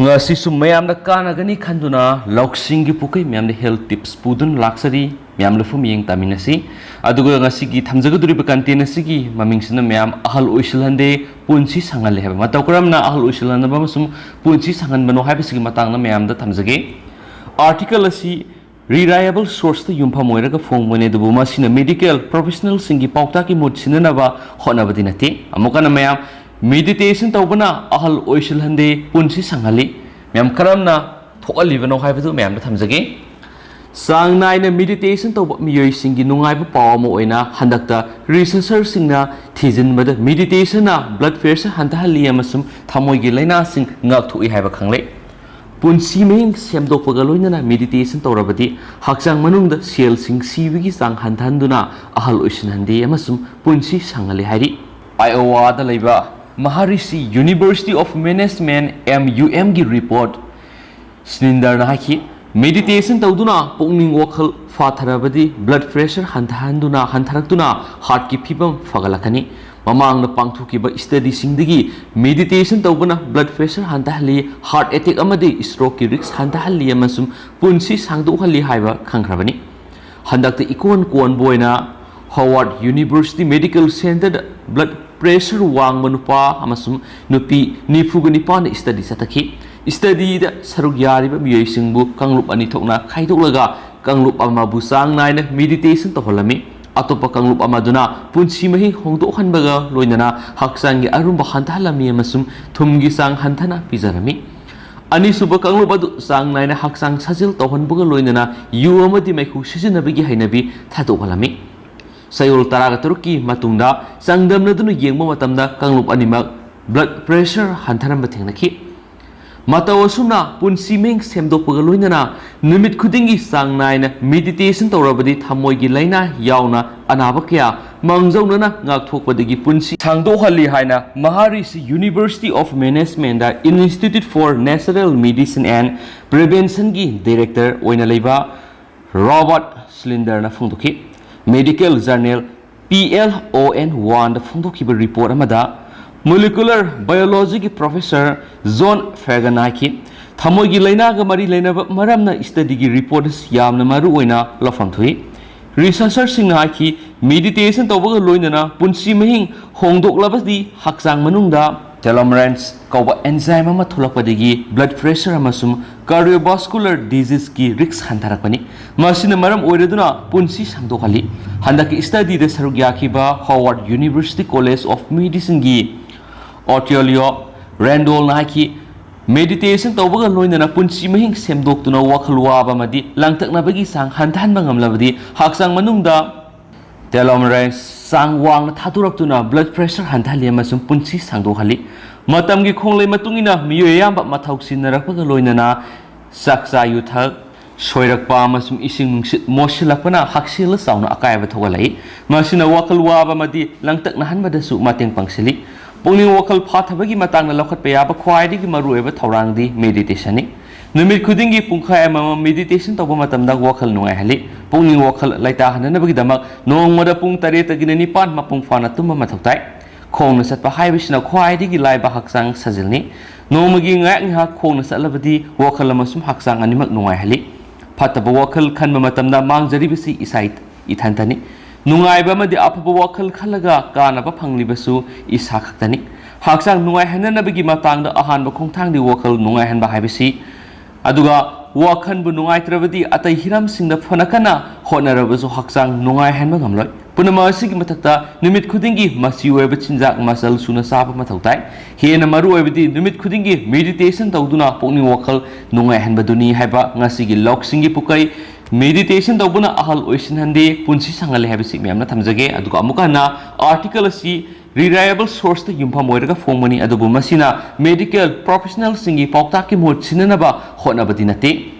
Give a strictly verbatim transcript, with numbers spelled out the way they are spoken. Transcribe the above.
ꯉꯁꯤꯁꯨ ꯃꯌꯥꯝꯗ ꯀꯥꯟꯅꯒꯅꯤ ꯈꯟꯗꯨꯅ ꯂꯧꯁꯤꯡꯒꯤ ꯄꯨꯈꯩ ꯃꯌꯥꯝꯗ health tips ꯄꯨꯗꯨꯅ ꯂꯥꯛꯆꯔꯤ꯫ ꯃꯌꯥꯝ ꯂꯧꯐꯝ ꯌꯦꯡ ꯇꯥꯃꯤꯟꯅꯁꯤ꯫ ꯑꯗꯨꯒ ꯉꯁꯤꯒꯤ ꯊꯝꯖꯒꯗꯧꯔꯤꯕ content ꯑꯁꯤꯒꯤ ꯃꯃꯤꯡꯁꯤꯅ ꯃꯌꯥꯝ ꯑꯍꯜ ꯑꯣꯏꯁꯤꯜꯍꯟꯗꯦ, ꯄꯨꯟꯁꯤ ꯁꯥꯡꯍꯜꯂꯦ ꯍꯥꯏꯕ꯫ ꯃꯇꯧ ꯀꯔꯝꯅ ꯑꯍꯜ ꯑꯣꯏꯁꯤꯜꯍꯟꯅꯕ ꯑꯃꯁꯨꯡ ꯄꯨꯟꯁꯤ ꯁꯥꯡꯍꯟꯕꯅꯣ ꯍꯥꯏꯕꯁꯤꯒꯤ ꯃꯇꯥꯡꯗ ꯃꯌꯥꯝꯗ ꯊꯝꯖꯒꯦ꯫ Article ꯑꯁꯤ reliable source ꯇ ꯌꯨꯝꯐꯝ ꯑꯣꯏꯔꯒ ꯐꯣꯡꯕꯅꯤ, ꯑꯗꯨꯕꯨ ꯃꯁꯤꯅ medical professional ꯁꯤꯡꯒꯤ ꯄꯥꯎꯇꯥꯛꯀꯤ ꯃꯍꯨꯠ ꯁꯤꯟꯅꯅꯕ ꯍꯣꯠꯅꯕꯗꯤ ꯅꯠꯇꯦ꯫ ꯑꯃꯨꯛ ꯍꯟꯅ ꯃꯌꯥꯝ, meditation ꯇꯧꯕꯅ ꯑꯍꯜ ꯑꯣꯏꯁꯤꯜꯍꯟꯗꯦ, ꯄꯨꯟꯁꯤ ꯁꯥꯡꯍꯜꯂꯤ꯫ ꯃꯌꯥꯝ ꯀꯔꯝꯅ ꯊꯣꯛꯍꯜꯂꯤꯕꯅꯣ ꯍꯥꯏꯕꯗꯨ ꯃꯌꯥꯝꯗ ꯊꯝꯖꯒꯦ꯫ ꯆꯥꯡ ꯅꯥꯏꯅ meditation ꯇꯧꯕ ꯃꯤꯑꯣꯏꯁꯤꯡꯒꯤ ꯅꯨꯡꯉꯥꯏꯕ ꯄꯥꯎ ꯑꯃ ꯑꯣꯏꯅ ꯍꯟꯗꯛꯇ researcher ꯁꯤꯡꯅ ꯊꯤꯖꯤꯟꯕꯗ meditation ꯅ blood pressure ꯍꯟꯊꯍꯜꯂꯤ ꯑꯃꯁꯨꯡ ꯊꯃꯣꯏꯒꯤ ꯂꯥꯏꯅꯥꯁꯤꯡ ꯉꯥꯛꯊꯣꯛꯏ ꯍꯥꯏꯕ ꯈꯪꯂꯦ꯫ ꯄꯨꯟꯁꯤ ꯃꯍꯤꯡ ꯁꯦꯝꯗꯣꯛꯄꯒ ꯂꯣꯏꯅꯅ meditation ꯇꯧꯔꯕꯗꯤ ꯍꯛꯆꯥꯡ ꯃꯅꯨꯡꯗ cell ꯁꯤꯡ ꯁꯤꯕꯒꯤ ꯆꯥꯡ ꯍꯟꯊꯍꯟꯗꯨꯅ ꯑꯍꯜ ꯑꯣꯏꯁꯤꯟꯍꯟꯗꯦ ꯑꯃꯁꯨꯡ ꯄꯨꯟꯁꯤ ꯁꯥꯡꯍꯜꯂꯤ ꯍꯥꯏꯔꯤ꯫ Iowa ꯗ ꯂꯩꯕ Maharishi University of Management, M U M ꯒꯤ report ꯁ꯭ꯂꯤꯟꯗꯔꯅ ꯍꯥꯏꯈꯤ, meditation ꯇꯧꯗꯨꯅ ꯄꯨꯛꯅꯤꯡ ꯋꯥꯈꯜ ꯐꯥꯊꯔꯕꯗꯤ blood pressure ꯍꯟꯊꯍꯟꯗꯨꯅ, ꯍꯟꯊꯔꯛꯇꯨꯅ heart ꯀꯤ ꯐꯤꯕꯝ ꯐꯒꯠꯂꯛꯀꯅꯤ꯫ ꯃꯃꯥꯡꯗ ꯄꯥꯡꯊꯣꯛꯈꯤꯕ study ꯁꯤꯡꯗꯒꯤ meditation ꯇꯧꯕꯅ blood pressure ꯍꯟꯊꯍꯜꯂꯤ, heart attack ꯑꯃꯗꯤ stroke ꯀꯤ risk ꯍꯟꯊꯍꯜꯂꯤ ꯑꯃꯁꯨꯡ ꯄꯨꯟꯁꯤ ꯁꯥꯡꯗꯣꯛꯍꯜꯂꯤ ꯍꯥꯏꯕ ꯈꯪꯈ꯭ꯔꯕꯅꯤ꯫ ꯍꯟꯗꯛꯇ ꯏꯀꯣꯟ ꯀꯣꯟꯕ ꯑꯣꯏꯅ Howard University Medical Center ꯗ blood pressure ꯋꯥꯡꯕ ꯅꯨꯄꯥ ꯑꯃꯁꯨꯡ ꯅꯨꯄꯤ ꯅꯤꯐꯨꯒ ꯅꯤꯄꯥꯟꯅ study ꯆꯠꯊꯈꯤ꯫ Study ꯗ ꯁꯔꯨꯛ ꯌꯥꯔꯤꯕ ꯃꯤꯑꯣꯏꯁꯤꯡꯕꯨ ꯀꯥꯡꯂꯨꯞ ꯑꯅꯤ ꯊꯣꯛꯅ ꯈꯥꯏꯗꯣꯛꯂꯒ ꯀꯥꯡꯂꯨꯞ ꯑꯃꯕꯨ ꯆꯥꯡ ꯅꯥꯏꯅ meditation ꯇꯧꯍꯜꯂꯝꯃꯤ꯫ ꯑꯇꯣꯞꯄ ꯀꯥꯡꯂꯨꯞ ꯑꯃꯗꯨꯅ ꯄꯨꯟꯁꯤ ꯃꯍꯤꯡ ꯍꯣꯡꯗꯣꯛꯍꯟꯕꯒ ꯂꯣꯏꯅꯅ ꯍꯛꯆꯥꯡꯒꯤ ꯑꯔꯨꯝꯕ ꯍꯟꯊꯍꯜꯂꯝꯃꯤ ꯑꯃꯁꯨꯡ ꯊꯨꯝꯒꯤ ꯆꯥꯡ ꯍꯟꯊꯅ ꯄꯤꯖꯔꯝꯃꯤ꯫ ꯑꯅꯤꯁꯨꯕ ꯀꯥꯡꯂꯨꯞ ꯑꯗꯨ ꯆꯥꯡ ꯅꯥꯏꯅ ꯍꯛꯆꯥꯡ ꯁꯥꯖꯦꯜ ꯇꯧꯍꯟꯕꯒ ꯂꯣꯏꯅꯅ ꯌꯨ ꯑꯃꯗꯤ ꯃꯩꯈꯨ ꯁꯤꯖꯤꯟꯅꯕꯒꯤ ꯍꯩꯅꯕꯤ ꯊꯥꯗꯣꯛꯍꯜꯂꯝꯃꯤ꯫ ꯆꯌꯣꯜ ꯇꯔꯥꯒ ꯇꯔꯨꯛꯀꯤ ꯃꯇꯨꯡꯗ ꯆꯥꯡꯗꯝꯅꯗꯨꯅ ꯌꯦꯡꯕ ꯃꯇꯝꯗ ꯀꯥꯡꯂꯨꯞ ꯑꯅꯤꯃꯛ blood pressure ꯍꯟꯊꯔꯝꯕ ꯊꯦꯡꯅꯈꯤ꯫ ꯃꯇꯧ ꯑꯁꯨꯝꯅ ꯄꯨꯟꯁꯤ ꯃꯍꯤꯡ ꯁꯦꯝꯗꯣꯛꯄꯒ ꯂꯣꯏꯅꯅ ꯅꯨꯃꯤꯠ ꯈꯨꯗꯤꯡꯒꯤ ꯆꯥꯡ ꯅꯥꯏꯅ meditation ꯇꯧꯔꯕꯗꯤ ꯊꯃꯣꯏꯒꯤ ꯂꯥꯏꯅꯥ ꯌꯥꯎꯅ ꯑꯅꯥꯕ ꯀꯌꯥ ꯃꯥꯡꯖꯧꯅꯅ ꯉꯥꯛꯊꯣꯛꯄꯗꯒꯤ ꯄꯨꯟꯁꯤ ꯁꯥꯡꯗꯣꯛꯍꯜꯂꯤ ꯍꯥꯏꯅ Maharishi University of Management the Institute for Natural Medicine and Prevention ꯒꯤ director ꯑꯣꯏꯅ ꯂꯩꯕ Robert ꯁ꯭ꯂꯤꯟꯗꯔꯅ ꯐꯣꯡꯗꯣꯛꯈꯤ꯫ Medical journal P L O N one ꯗ ꯐꯣꯡꯗꯣꯛꯈꯤꯕ report ꯑꯃꯗ Molecular Biologyꯒꯤ Professor John Fagan ꯍꯥꯏꯈꯤ, ꯊꯃꯣꯏꯒꯤ ꯂꯥꯏꯅꯥꯒ ꯃꯔꯤ ꯂꯩꯅꯕ ꯃꯔꯝꯅ studyꯒꯤ report ꯑꯁꯤ ꯌꯥꯝꯅ ꯃꯔꯨ ꯑꯣꯏꯅ ꯂꯧꯐꯝ ꯊꯣꯛꯏ꯫ Researcherꯁꯤꯡꯅ ꯍꯥꯏꯈꯤ, meditation ꯇꯧꯕꯒ ꯂꯣꯏꯅꯅ ꯄꯨꯟꯁꯤ ꯃꯍꯤꯡ ꯍꯣꯡꯗꯣꯛꯂꯕꯗꯤ ꯍꯛꯆꯥꯡ ꯃꯅꯨꯡꯗ telomerase ꯀꯧꯕ enzyme ꯑꯃ ꯊꯣꯛꯂꯛꯄꯗꯒꯤ blood pressure ꯑꯃꯁꯨꯡ cardiovascular diseaseꯀꯤ risk ꯍꯟꯊꯔꯛꯄꯅꯤ꯫ ꯃꯁꯤꯅ ꯃꯔꯝ ꯑꯣꯏꯔꯗꯨꯅ ꯄꯨꯟꯁꯤ ꯁꯥꯡꯗꯣꯛꯍꯜꯂꯤ꯫ ꯍꯟꯗꯛꯀꯤ studyꯗ ꯁꯔꯨꯛ ꯌꯥꯈꯤꯕ Howard University College of Medicineꯒꯤ Ottilio Rendellꯅ ꯍꯥꯏꯈꯤ, meditation ꯇꯧꯕꯒ ꯂꯣꯏꯅꯅ ꯄꯨꯟꯁꯤ ꯃꯍꯤꯡ ꯁꯦꯝꯗꯣꯛꯇꯨꯅ ꯋꯥꯈꯜ ꯋꯥꯕ ꯑꯃꯗꯤ ꯂꯥꯡꯇꯛꯅꯕꯒꯤ ꯆꯥꯡ ꯍꯟꯊꯍꯟꯕ ꯉꯝꯂꯕꯗꯤ ꯍꯛꯆꯥꯡ ꯃꯅꯨꯡꯗ telomerase ꯆꯥꯡ ꯋꯥꯡꯅ ꯊꯥꯗꯣꯔꯛꯇꯨꯅ blood pressure ꯍꯟꯊꯍꯜꯂꯤ ꯑꯃꯁꯨꯡ ꯄꯨꯟꯁꯤ ꯁꯥꯡꯗꯣꯛꯍꯜꯂꯤ꯫ ꯃꯇꯝꯒꯤ ꯈꯣꯡꯂꯩ ꯃꯇꯨꯡ ꯏꯟꯅ ꯃꯤꯑꯣꯏ ꯑꯌꯥꯝꯕ ꯃꯊꯧ ꯁꯤꯟꯅꯔꯛꯄꯒ ꯂꯣꯏꯅꯅ ꯆꯥꯛꯆꯥ ꯌꯨꯊꯛ ꯁꯣꯏꯔꯛꯄ ꯑꯃꯁꯨꯡ ꯏꯁꯤꯡ ꯅꯨꯡꯁꯤꯠ ꯃꯣꯠꯁꯤꯜꯂꯛꯄꯅ ꯍꯛꯁꯦꯜꯗ ꯆꯥꯎꯅ ꯑꯀꯥꯏꯕ ꯊꯣꯛꯍꯜꯂꯛꯏ꯫ ꯃꯁꯤꯅ ꯋꯥꯈꯜ ꯋꯥꯕ ꯑꯃꯗꯤ ꯂꯥꯡꯇꯛꯅꯍꯟꯕꯗꯁꯨ ꯃꯇꯦꯡ ꯄꯥꯡꯁꯤꯜꯂꯤ꯫ ꯄꯨꯛꯅꯤꯡ ꯋꯥꯈꯜ ꯐꯥꯊꯕꯒꯤ ꯃꯇꯥꯡꯗ ꯂꯧꯈꯠꯄ ꯌꯥꯕ ꯈ꯭ꯋꯥꯏꯗꯒꯤ ꯃꯔꯨꯑꯣꯏꯕ ꯊꯧꯔꯥꯡꯗꯤ meditationꯅꯤ꯫ ꯅꯨꯃꯤꯠ ꯈꯨꯗꯤꯡꯒꯤ ꯄꯨꯡꯈꯥꯏ ꯑꯃꯃꯝ meditation ꯇꯧꯕ ꯃꯇꯝꯗ ꯋꯥꯈꯜ ꯅꯨꯡꯉꯥꯏꯍꯜꯂꯤ꯫ ꯄꯨꯛꯅꯤꯡ ꯋꯥꯈꯜ ꯂꯩꯇꯥꯍꯟꯅꯅꯕꯒꯤꯗꯃꯛ ꯅꯣꯡꯃꯗ ꯄꯨꯡ ꯇꯔꯦꯠꯇꯒꯤꯅ ꯅꯤꯄꯥꯟ ꯃꯄꯨꯡ ꯐꯥꯅ ꯇꯨꯝꯕ ꯃꯊꯧ ꯇꯥꯏ꯫ ꯈꯣꯡꯅ ꯆꯠꯄ ꯍꯥꯏꯕꯁꯤꯅ ꯈ꯭ꯋꯥꯏꯗꯒꯤ ꯂꯥꯏꯕ ꯍꯛꯆꯥꯡ ꯁꯥꯖꯦꯜꯅꯤ꯫ ꯅꯣꯡꯃꯒꯤ ꯉꯥꯏꯍꯥꯛ ꯉꯥꯏꯍꯥꯛ ꯈꯣꯡꯅ ꯆꯠꯂꯕꯗꯤ ꯋꯥꯈꯜ ꯑꯃꯁꯨꯡ ꯍꯛꯆꯥꯡ ꯑꯅꯤꯃꯛ ꯅꯨꯡꯉꯥꯏꯍꯜꯂꯤ꯫ ꯐꯠꯇꯕ ꯋꯥꯈꯜ ꯈꯟꯕ ꯃꯇꯝꯗ ꯃꯥꯡꯖꯔꯤꯕꯁꯤ ꯏꯁꯥ ꯏꯊꯟꯇꯅꯤ꯫ ꯅꯨꯡꯉꯥꯏꯕ ꯑꯃꯗꯤ ꯑꯐꯕ ꯋꯥꯈꯜ ꯈꯜꯂꯒ ꯀꯥꯟꯅꯕ ꯐꯪꯂꯤꯕꯁꯨ ꯏꯁꯥ ꯈꯛꯇꯅꯤ꯫ ꯍꯛꯆꯥꯡ ꯅꯨꯡꯉꯥꯏꯍꯟꯅꯅꯕꯒꯤ ꯃꯇꯥꯡꯗ ꯑꯍꯥꯟꯕ ꯈꯣꯡꯊꯥꯡꯗꯤ ꯋꯥꯈꯜ ꯅꯨꯡꯉꯥꯏꯍꯟꯕ ꯍꯥꯏꯕꯁꯤ, ꯑꯗꯨꯒ ꯋꯥꯈꯜꯕꯨ ꯅꯨꯡꯉꯥꯏꯇ꯭ꯔꯕꯗꯤ ꯑꯇꯩ ꯍꯤꯔꯝꯁꯤꯡꯗ ꯐꯅ ꯀꯟꯅ ꯍꯣꯠꯅꯔꯕꯁꯨ ꯍꯛꯆꯥꯡ ꯅꯨꯡꯉꯥꯏꯍꯟꯕ ꯉꯝꯂꯣꯏ꯫ ꯄꯨꯝꯅꯃꯛ ꯑꯁꯤꯒꯤ ꯃꯊꯛꯇ ꯅꯨꯃꯤꯠ ꯈꯨꯗꯤꯡꯒꯤ ꯃꯆꯤ ꯑꯣꯏꯕ ꯆꯤꯟꯖꯥꯛ ꯃꯆꯜ ꯁꯨꯅ ꯆꯥꯕ ꯃꯊꯧ ꯇꯥꯏ꯫ ꯍꯦꯟꯅ ꯃꯔꯨ ꯑꯣꯏꯕꯗꯤ ꯅꯨꯃꯤꯠ ꯈꯨꯗꯤꯡꯒꯤ meditation ꯇꯧꯗꯨꯅ ꯄꯨꯛꯅꯤꯡ ꯋꯥꯈꯜ ꯅꯨꯡꯉꯥꯏꯍꯟꯕꯗꯨꯅꯤ ꯍꯥꯏꯕ ꯉꯁꯤꯒꯤ ꯂꯧꯁꯤꯡꯒꯤ ꯄꯨꯀꯩ꯫ Meditation ꯇꯧꯕꯅ ꯑꯍꯜ ꯑꯣꯏꯁꯤꯟꯍꯟꯗꯦ, ꯄꯨꯟꯁꯤ ꯁꯥꯡꯍꯜꯂꯦ ꯍꯥꯏꯕꯁꯤ ꯃꯌꯥꯝꯅ ꯊꯝꯖꯒꯦ꯫ ꯑꯗꯨꯒ ꯑꯃꯨꯛꯀ ꯍꯟꯅ article ꯑꯁꯤ reliable sourceꯇ ꯌꯨꯝꯐꯝ ꯑꯣꯏꯔꯒ ꯐꯣꯡꯕꯅꯤ, ꯑꯗꯨꯕꯨ ꯃꯁꯤꯅ medical professionalꯁꯤꯡꯒꯤ ꯄꯥꯎꯇꯥꯛꯀꯤ ꯃꯍꯨꯠ ꯁꯤꯟꯅꯅꯕ ꯍꯣꯠꯅꯕꯗꯤ ꯅꯠꯇꯦ꯫